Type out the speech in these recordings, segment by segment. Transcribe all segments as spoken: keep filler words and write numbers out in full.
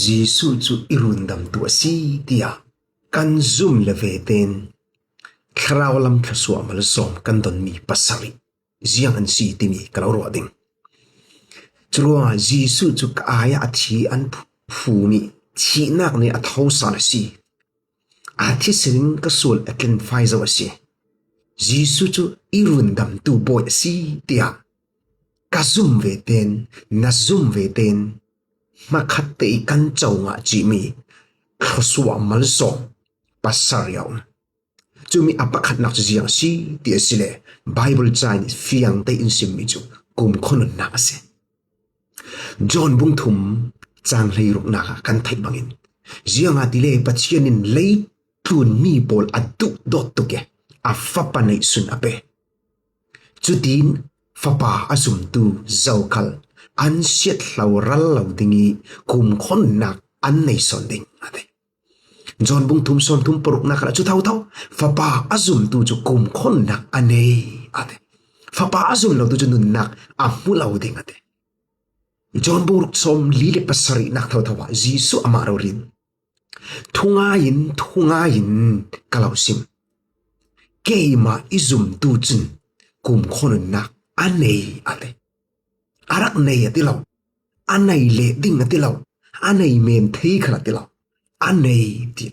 Jesuh cu i rundamtu a si tiah kan zum le ve tein thlarau lam thluasuah malsawm kan donmi pasarih ziang an si timi ka lo ruah ding. Curuangah Jesuh cu ka ai ah a thi an phu- phumi thihnak nih a thosal a si. A thisen in ka sual a tlenfai zo a si. Jesuh cu i rundamtu bawi a si tiah ka zum ve tein, na zum ve tein, hmakhat te i kan co ngah cihmi thluasuah malsawm pasarih a um. Cumi a pakhatnak cu ziang a si ti a si le Baibal ca in fiang tein simmi cu kumkhua nunnak a si. John bung thum cang hleiruknak ah kan theih bangin, ziangahtile Pathian in leitlunmi pawl a duhdawt tuk i a Fapa neihsun a pe. Cutin Fapa a zumtu zokhal an siathlo ral lo ding i kumkhua nunnak an nei sawn ding a ti. John bung thum sawmthum paruknak khalah cu thotho Fapa a zumtu cu kumkhua nunnak a nei a ti. Fapa a zum lotu cu nunnak a hmu lo ding a ti. John bung ruk sawmli le pasarihnak thotho ah Jesuh amah rori in, thungai in, thungai in ka lo sim. Keimah i zumtu cun kumkhua nunnak a nei a ti. A rak nei a ti lo. A nei leh ding a ti lo. A nei men thei khal a ti lo. A nei ti.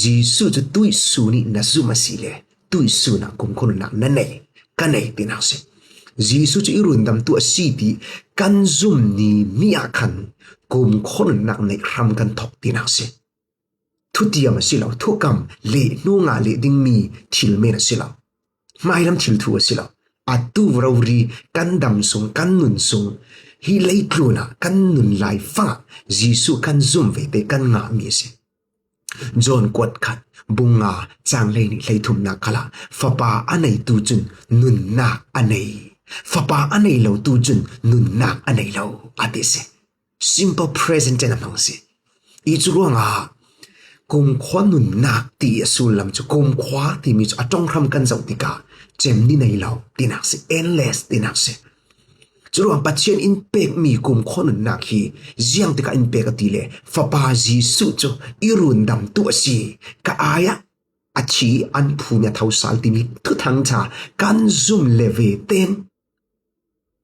Jesuh cu tuihsun i na zum a si le tuihsun ah kumkhua nunnak na nei, ka nei tinak si. Jesuh cu i rundamtu a si ti kan zummi ni ah khan kumkhua nunnak neih hram kan thok tinak si. Thutiam a si lo, thukam leh hnungah leh dingmi thil men a si lo. Hmailam thil thu a si lo. Atu rori kan dam sung, kan nun sung, hi leitlun ah kan nun lai fangah Jesuh kan zum ve te kan ngahmi a si. John kuat khat, bung nga, cang hleihnih hleithumnak khalah Fapa a neitu cun nunnak a nei. Fapa a nei lotu cun nunnak a nei lo a ti si. Simple present tense a hmang si. I cu ruangah kumkhua nunnak ti a sullam cu kumkhua timi cu a ṭong hram kan zoh tikah cem ni nei lo tinak si, endless tinak si. Curuang Pathian in pekmi kumkhua nunnak hi ziang tikah in pek a ti le Fapa Jesuh cu i rundamtu a si, ka ai ah a thi an phumi a thosal timi thuthang ṭha kan zum le ve tein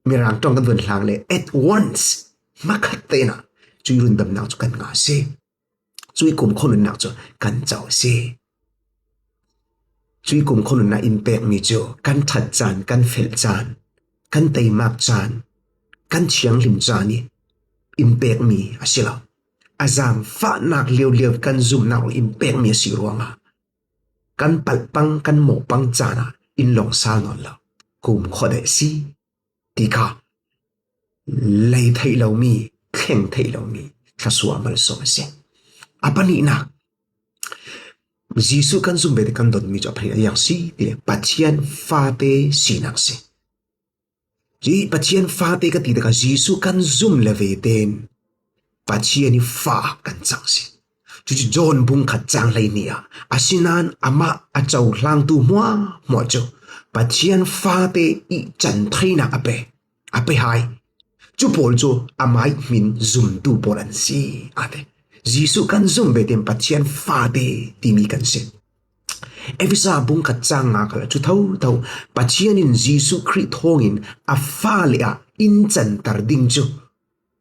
Mirang ṭong kan vun hlang le at once hmakhat tein ah cu i rundamnak cu kan ngah a si. Cu i kumkhua nunnak cu kan co a si. Cu i kumkhua nunnak in pekmi cu kan ṭhat caan, kan felh caan, kan teimak caan, kan thianghlim caan i in pekmi a si lo. A zaangfahnak liolio kan zumhnak ruang in pekmi a si ruangah kan palhpang, kan mawhpang caan ah in lawng sal nawn lo. Kumkhua deuh a si ti kha lei theih lomi, thleng theih lomi thluasuah malsawm a si. A pahnihnak, Jesuh kan zum ve te kan donmi cu a pahnihnak ziang si ti le Pathian fate sinak si. Hi Pathian fate ka ti tikah Jesuh kan zum le ve tein Pathian i fa kan cang si. Cucu John bung khat cang hleihnih ah, asinain amah a cohlangtu hmuahhmuah cu Pathian fate i can theinak a pe, a pe hai. Cu pawl cu amah i hmin zumtu pawl an si, a ti. Jesuh kan zum ve tein Pathian fate timi kan si. Efesa bung khat cang nga khalah cu thotho Pathian in Jesuh Khrih thawngin a fale ah in canter ding cu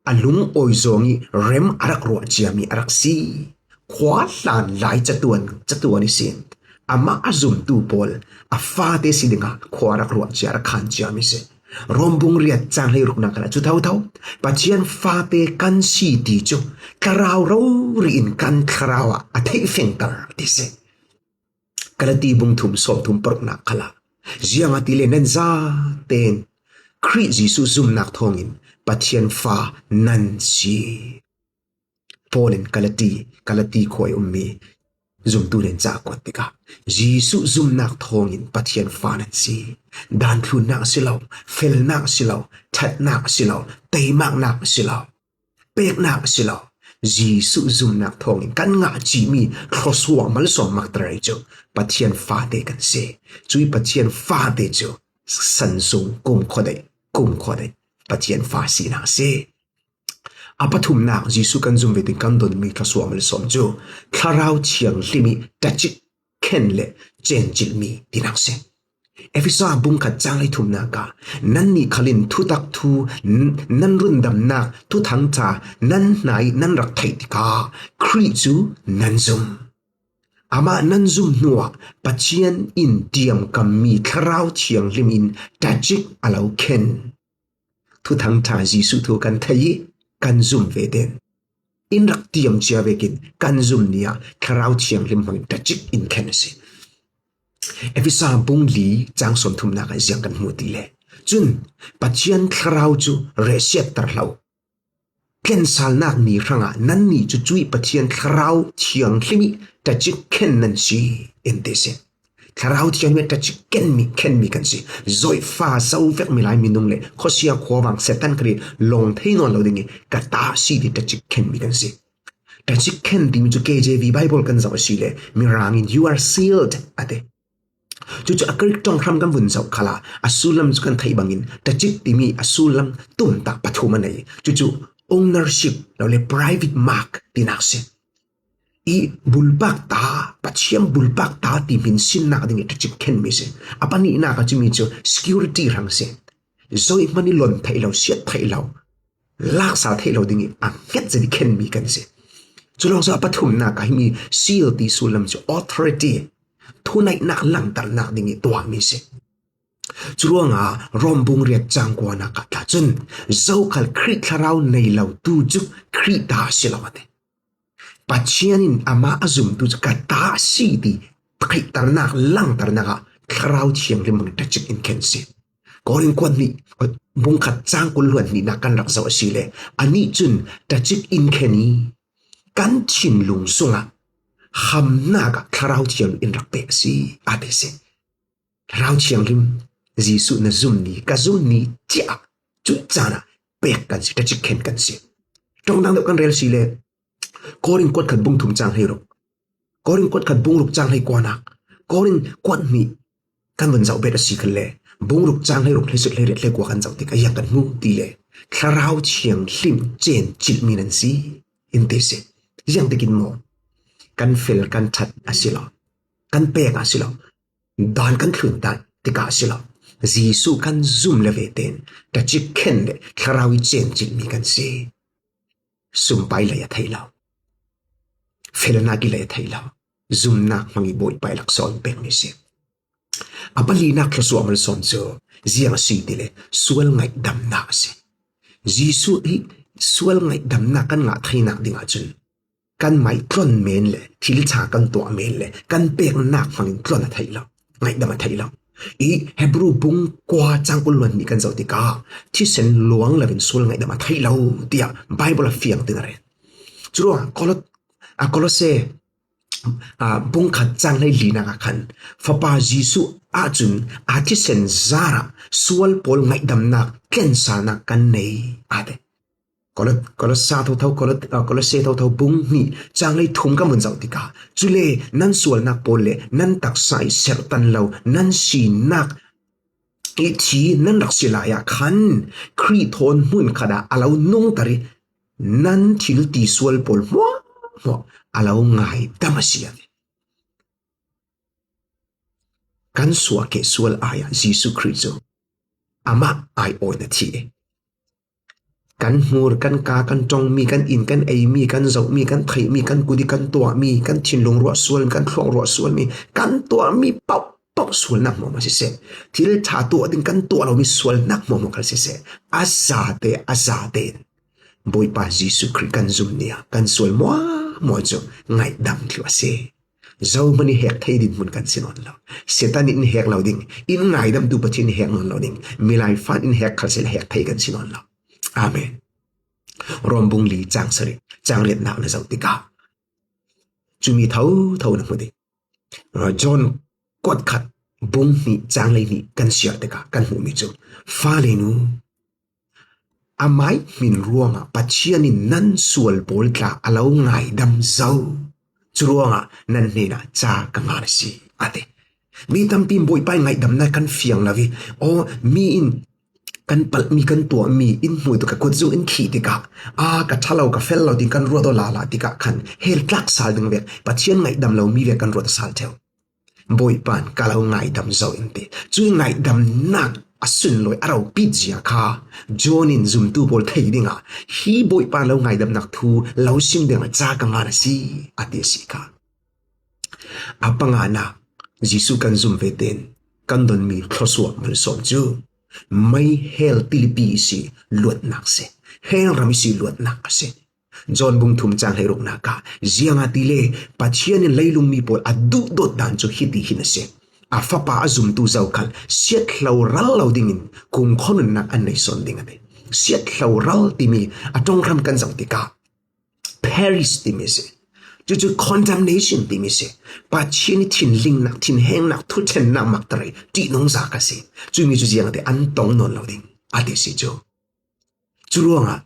a lungawi zawng i rem a rak ruah ciami a rak si. Khua hlan lai catuan, catuan ihsin amah a zumtu pawl a fate si dingah khua a rak ruah cia, a rak khan ciami si. Rom bung riat cang hleiruknak khalah cu thotho Pathian fate kan si ti cu thlarau rori in kan thlarau ah a theih fengter ti si. Galati bung thum sawmthum paruknak khalah, ziangahtile nan zaten Khrih Jesuh zumnak thawngin Pathian fa nan si. Paul in Galati, Galati khua i ummi zumtu nen ca kuat tikah Jesuh zumnak thawngin Pathian fa nan si. Daan thlunnak a si lo, felnak a si lo, ṭhatnak a si lo, teimaknak a si lo, peknak a si lo. Jesuh zumnak thawngin kan ngah cihmi thluasuah malsawm makter cu Pathian fate kan si. Cui Pathian fate cu san sung kumkhua deuh, kumkhua deuh Pathian fa sinak a si. A pathumnak Jesuh kan zum ve ding kan don mi thluasuah malsawm cu Thlarau Thianghlim i tacik khen le cencilh mi tinak si. Efesa bung khat cang hleithumnak ah, "Nannih khal in thutak thu, n-, nan rundamnak thuthang ṭha nan hna i nan rak theih tikah Khrih cu nan zum. Amah nan zum hnuah Pathian in ṭiamkammi Thlarau Thianghlim in tacik a lo khen." Thuthang ṭha Jesuh thu kan theih i kan zum ve den. In rak ṭiam cia vekin kan zum ni ah Thlarau Thianghlim hmangin tacik in khen a si. Efesa bung li cang sawmthumnak ah ziang kan hmu ti le, cun Pathian Thlarau cu rehsiatter hlah u. Tlensalnak ni hrangah nannih cu cuih Pathian Thlarau Thianghlim i tacik khen nan si, in ti si. Thlarau Thianghlim i tacik kenmi, khenmi kan si. Zoifa, zovek, milai minung le khuasia khuavang Satan kha lawng thei nawn lo ding i ka ta a si ti tacik khenmi kan si. Tacik khen timi cu K J V Bible kan zoh a si le, Mirang in, "You are sealed," a ti. Cucu a Greek ṭong hram kan vun zoh khalah a sullam cu kan theih bangin tacik timi a sullam tumtah pathum a nei. Cucu ownership lo le private mark tinak si. I bulpak ta, Pathian bulpak ta ti hminsinnak ding i tacik khenmi si. A pahnihnak a cumi cu security hrang si. Zoih hmanh i lon theih lo, siat theih lo, laksa theih lo ding i a hnget zet i khenmi kan si. Cu lawng cu a pathumnak a himi seal ti sullam cu authority, thuneihnak langternak ding i tuahmi si. Cu ruangah Rom bung riat cang kuanak ah tla cun, "Zokhal Khrih Thlarau nei lo tu cu Khrih ta a si lo," a ti. Pathian in amah a zumtu cu ka ta a si ti theihternak, langternak ah Thlarau Thianghlim hmang tacik in khen si. Korin kuat hnih, bung khat cang kul hluan hnihnak kan rak zoh a si le, anih cun tacik in khen i kan thinlung sungah hamnak ah Thlarau Thianghlim in rak pek a si, a ti si. Thlarau Thianghlim, Jesuh na zum ni, ka zum ni tiah cuih caan ah pek kan si, tacik khen kan si. Ṭongdang deuh kan rel si le, Korin kuat khat bung thum cang hleiruk, Korin kuat khat bung ruk cang hleikuanak, Korin kuat hnih kan vun zoh bet a si khan le, bung ruk cang hleiruk, hleisut, hleiriat, hleikua kan zoh tikah ziang kan hmu ti le, Thlarau Thianghlim cencilhmi nan si, in ti si. Ziang tikin maw? Kan fel, kan ṭhat a si lo, kan pek a si lo, dan kan thlun dan tikah a si lo, Jesuh kan zum le ve tein tacik khen le Thlarau i cencilhmi kan si. Sumpai lei a theih lo, felnak i lei a theih lo, zumnak hmang i Bawipa i laksawn pekmi si. A palinak thluasuah malsawm cu ziang a si ti le, sual ngaihdamnak a si. Jesuh i sual ngaihdamnak kan ngah theinak ding ahcun kan maitlon men le thil ṭha kan tuah men le kan peknak hmangin tlon a theih lo, ngaihdam a theih lo. I Hebru bung kua cang kul hluan hnih kan zoh tikah thisen luang loin sual ngaihdam a theih lo tiah Bible a fiang tin a rel. Curuangah Kolo-, a Kolose, a, bung khat cang hleilinak ah khan Fapa Jesuh ahcun a thisen zarah sual pawl ngaihdamnak tlensalnak kan nei, a ti. Kolo-, Kolosa thotho, Kolo-, ah, Kolose thotho bung hnih cang hleithum kan vun zoh tikah, cule nan sualnak pawl le nan taksa i serhtan lo nan sinak i thi nan rak si lai ah khan Khrih thawn hmun khat ah a lo nungter i nan thil tisual pawl hmuahhmuah a lo ngaidam a si, a ti. Kan suahkeh sual ai ah Jesuh Khrih cu amah aiawh in a thi i kan hmur, kan kaa, kan ṭongmi, kan in, kan eimi, kan zohmi, kan theihmi, kan kut i kan tuahmi, kan thinlung ruah sualmi, kan thlawng ruah sualmi, kan tuahmi paohpaoh sualnak hmuahhmuah siseh, thil ṭha tuah ding kan tuah lomi sualnak hmuahhmuah khal siseh, a zate, a zate in Bawipa Jesuh Khrih kan zum ni ah kan sual hmuahhmuah cu ngaihdam thluh a si. Zohman i hek thei dinhmun kan si nawn lo. Satan in hek lo ding, in ngaidamtu Pathian in hek nawn lo ding, milai fan in hek khal sila hek thei kan si nawn lo. Amen. Rom bung li cang sarih, cang riatnak na zoh tikah cumi thotho na hmu ding. John kuat khat bung hnih cang hleihnih kan siar tikah kan hmuhmi cu, Fale nu, amai hmin ruangah Pathian in nan sual pawl tla a lo ngaidam zo. Curuangah nan hnenah ca ka ngan a si, a ti. Mi tampi in Bawipa i ngaihdamnak kan fiang lo i, aw, mi in kan palhmi, kan tuahmi in hmuh tu ka kut zung in khih tikah, a ka ṭha lo, ka fel lo ding kan ruat aw lala tikah khan hell tlak sal ding vek, Pathian ngaihdam lomi vek kan ruat a sal ṭheu. Bawipa in ka lo ngaidam zo in ti. Cui ngaihdamnak a sunlawi a ropit zia kha John in zumtu pawl thei dingah hi Bawipa in lo ngaidamnak thu lo sim dingah ca ka ngan a si a ti a si kha. A panganak, Jesuh kan zum ve tein kan donmi thluasuah malsawm cu mei hell tilipi i si luatnak a si. Hell ram i si luatnak a si. John bung thum cang hleiruknak ah, ziangahtile Pathian in leilungmi pawl a duhdawt dan cu hiti hin a si. A Fapa a zumtu zokhal siathlo ral lo dingin kumkhua nunnak an nei sawn ding a ti. Siathlo ral timi a ṭong hram kan zoh tikah perish timi si. Cucu condemnation timi si. Pathian i thinlingnak, thinhengnak, thuṭhennak maktarai ṭihnungza kha si. Cumi cu ziangahtile an tong nawn lo ding a ti si cu. Curuangah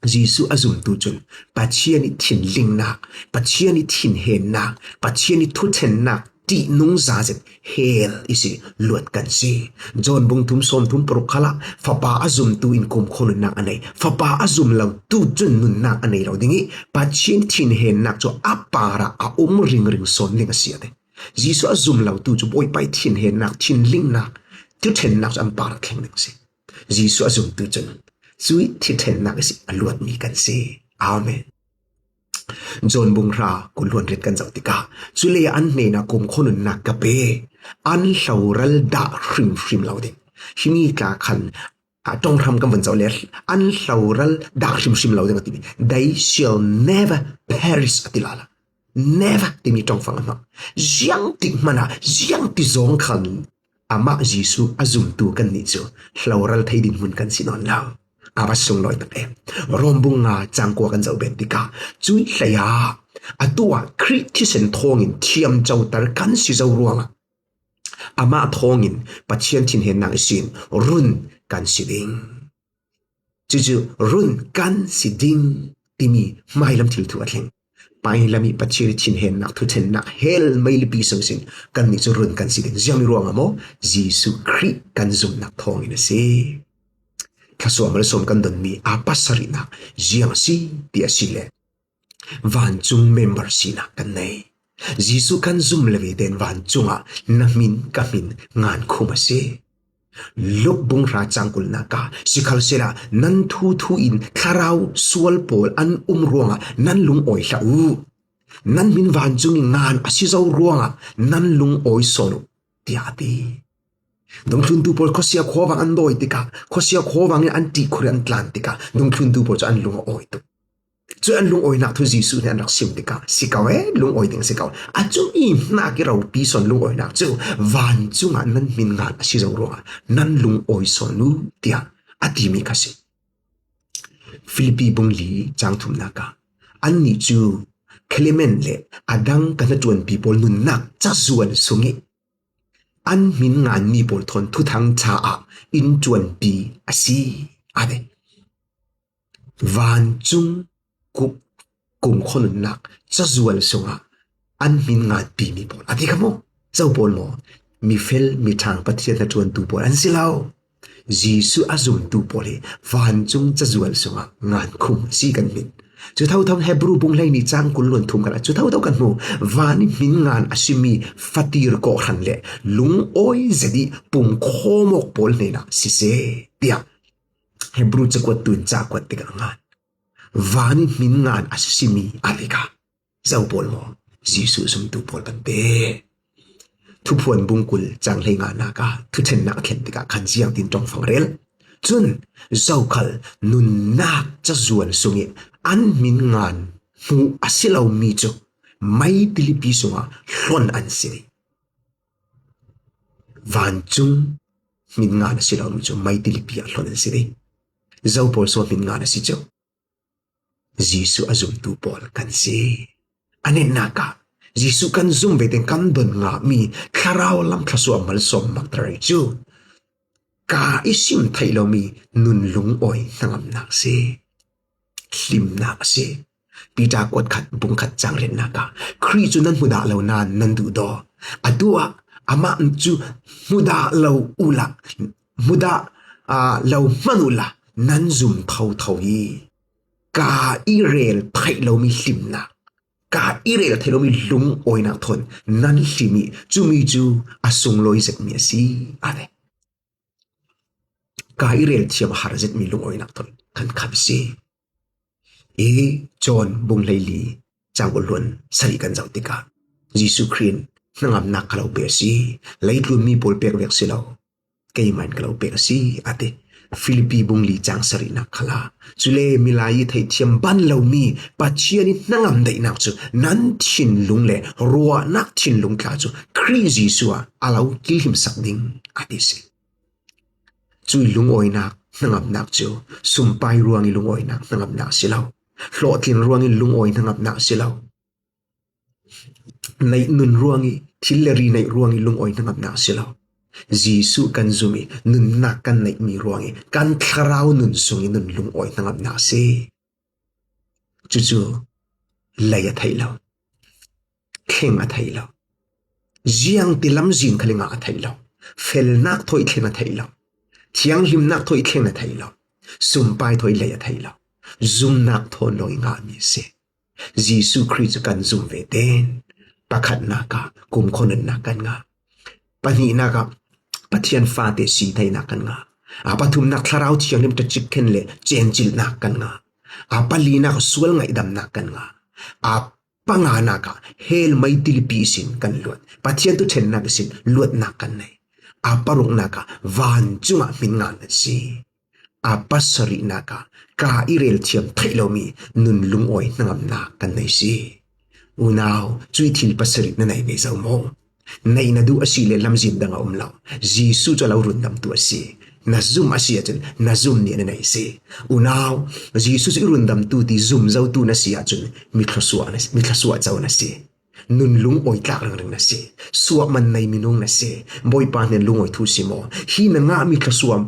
Jesuh a zumtu cun Pathian i thinlingnak, Pathian i thinhennak, Pathian i thuṭhennak ṭihnungza zet hell i si luat kan si. John bung thum sawmthum paruk khalah Fapa a zumtu in kumkhua nunnak a nei. Fapa a zum lotu cun nunnak a nei lo ding i Pathian thinhennak cu a parah a um ringring sawn ding a si a ti. Jesuh a zum lotu cu Bawipa i thinhennak, thinlingnak, thuṭhennak cu an parah thleng ding a si. Jesuh a zumtu cun cui thuṭhennak i si a luatmi kan si. Amen. John bung hra kul hluan riat kan zoh tikah, cule an hnenah kumkhua nunnak ka pe, an hloral dah hrimhrim lo ding. Himi tla khan a ṭong hram kan vun zoh le an hloral dah hrimhrim lo ding a timi. They shall never perish a ti lala. Never timi ṭongfang a hmang. Ziangtik hmanah, ziangtik zawng khan amah Jesuh a zumtu kannih cu hloral thei ding hmun kan si nawn lo. A va sunglawi tak em. Rom bung nga cang kua kan zoh ben tikah cui hlei ah atu ah Khrih thisen thawngin thiamcoter kan si zo ruangah amah thawngin Pathian thinhennak ihsin run kan si ding. Cucu run kan si ding timi hmailam thil thu a thleng. Hmailam i Pathian i thinhennak, thuṭhennak, hell meilipi sung sin kannih cu run kan si ding. Ziangmi ruangah maw? Jesuh Khrih kan zumnak thawngin a si. Thluasuah malsawm kan donmi a pasarihnak ziang a si ti a si le vancung member sinak kan nei. Jesuh kan zum le ve tein vancungah na hmin ka hmin ngan khum a si. Luk bung hra cang kulnak ah, sikhalsehla nan thu thu in thlarau sual pawl an um ruangah nan lungawi hlah u. Nan hmin vancung i ngan a si zo ruangah nan lungawi sawn u, tiah a ti. Dungthluntu pawl khuasia khuavang an dawi tikah, khuasia khuavang in an ṭih khur an tlan tikah, dungthluntu pawl cu an lung a awi tuk. Cu an lungawinak thu Jesuh nih an rak sim tikah, si ko e, lungawi ding si ko. A cumi hnak i ropi sawn lungawinak cu vancungah nan hmin ngan a si zo ruangah nan lungawi sawn u, tiah a timi kha si. Filipi bung li cang thumnak ah annih cu Klement le a dang ka hnaṭuanpi pawl nunnak cazual sung i an hmin nganmi pawl thawn thuthang ṭha ah in ṭuanpi a si, a ti. Vancung kum, kumkhua nunnak cazual sungah an hmin nganpimi pawl a ti kha maw? Zo pawl maw? Mifel, miṭhang, Pathian hnaṭuantu pawl an si lo. Jesuh a zumtu pawl hi vancung cazual sungah ngankhum a si kan hmin. Cu thotho Hebru bung hleini cang kul luan thum kan, cu thotho kan hmu. Van i hmin ngan a simi fatir kawhhran le lungawi zet i pumkhawm awk pawl hnenah siseh, tiah Hebru cakuat tu in cakuat tikah ngan. Van i hmin ngan a simi a ti kha. Zo pawl maw? Jesuh zumtu pawl kan ti. Thuphuan bung kul cang hlei nganak ah thuṭhennak a thlen tikah khan ziangtin ṭongfang rel. Cun zokhal nunnak cazual sung i an hmin ngan hmuh a si lomi cu mei tilipi sungah hlon an si ding. Vancung hmin ngan a si lomi cu mei tilipi ah hlon an si ding. Zo pawl so hmin ngan a si cu Jesuh a zumtu pawl kan si. A netnak ah Jesuh kan zum ve tein kan don ngahmi thlarau lam thluasuah malsawm maktarai cu ka i sim theih lomi nun lungawi hnangamnak si. Hlimnak a si. Peter kuat khat, bung khat cang riatnak ah Khrih cu nan hmudah lo nain nan duhdaw. Atu ah amah cu hmudah lo uhla, hmudah, aa, lo hman uhla nan zum thotho hi. Ka i rel theih lomi hlimnak, ka i rel theih lomi lungawinak thawn nan hlim hi, cumi cu a sunglawi zetmi a si, a ti. Ka i rel thiam a har zetmi lungawinak thawn kan kham si. I John bung hleili cang ulian sarih kan zoh tikah Jesuh Khrih in hnangamnak ka lo pek a si, leitlun mi pawl pek vek si lo, keimah in ka lo pek a si, a ti. Filipi bung li cang sarihnak khalah, cule milai i theihthiam ban lomi Pathian i hnangam daihnak cu nan thinlung le ruahnak thinlung tla cu Khrih Jesuh ah a lo kilhimsak ding a ti si. Cui lungawinak hnangamnak cu sumpai ruang i lungawinak hnangamnak si lo, hlawhtling ruang i lungawi hnangamnak si lo, neih nun ruang i, thil le ri neih ruang i lungawi hnangamnak si lo. Jesuh kan zum i nunnak kan neihmi ruang i kan thlarau nun sung i nun lungawi hnangamnak si. Cucu lei a theih lo, thleng a theih lo, ziangti lamzin khal i ngah a theih lo, felnak thawi thleng a theih lo, thianghlimnak thawi thleng a theih lo, sumpai thawi lei a theih lo, zumnak thawn lawng i ngahmi a si. Jesuh Khrih cu kan zum ve ten, pakhatnak ah kumkhua nunnak kan ngah, pahnihnak ah Pathian fate si theinak kan ngah, a pathumnak Thlarau Thianghlim tacik khen le cencilhnak kan ngah, a palinak ah sual ngaihdamnak kan ngah, a panganak ah hell meitilipi sin kan luat, Pathian thuṭhennak sin luatnak kan nei, a paruknak ah vancung ah hmin ngan kan si. A pasarihnak ah ka i rel thiam theih lomi nun lungawi hnangamnak kan nei si. Unau, cui thil pasarih na nei ve zo maw? Neih na duh a si le lamzin dang a um lo. Jesuh cu a lo rundamtu a si. Na zum a si ahcun na zum nih na nei si. Unau, Jesuh cu i rundamtu ti zum zotu na si ahcun mi thluasuah na, mi thluasuah co na si. Nun lungawi tlak ringring na si. Suahman nei minung na si. Bawipa hnen lungawi thu si maw? Hi na ngahmi thluasuah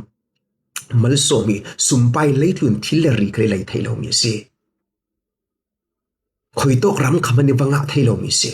malsawm hi sumpai leitlun thil le ri khal i lei theih lomi a si. Khuitawk ram kha hmanh i va ngah thei lomi si.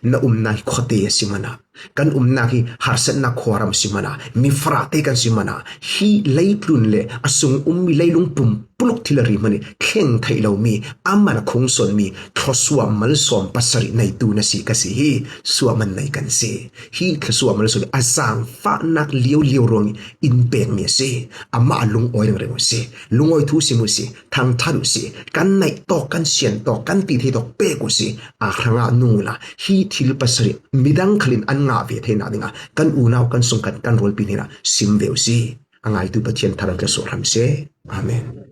Na umnak hi khuate a si hmanh ah, kan umnak hi harsatnak khuaram a si hmanh ah, mi farahte kan si hmanh ah, hi leitlun le a sung ummi leilung pumpuluk thil a ri hmanh i thleng theih lomi, a man a khung sawnmi thluasuah malsawm pasarih neitu na si ka si hi. Suahman nei kan si. Hi thluasuah malsawm a zaangfahnak liolio ruang in pekmi a si. Amah lungawi ringring uh si. Lungawi thu sim uh si. Thangṭhat uh si. Kan neih tawk, kan sian tawk, kan ti thei tawk pek uh si. A hrangah nung uhla hi thil pasarih midang khal in an ngah ve theinak dingah kan unau, kan sungkhat, kan rualpi hnenah sim ve uh si. A ngaitu Pathian thar in thluasuah hram seh. Amen.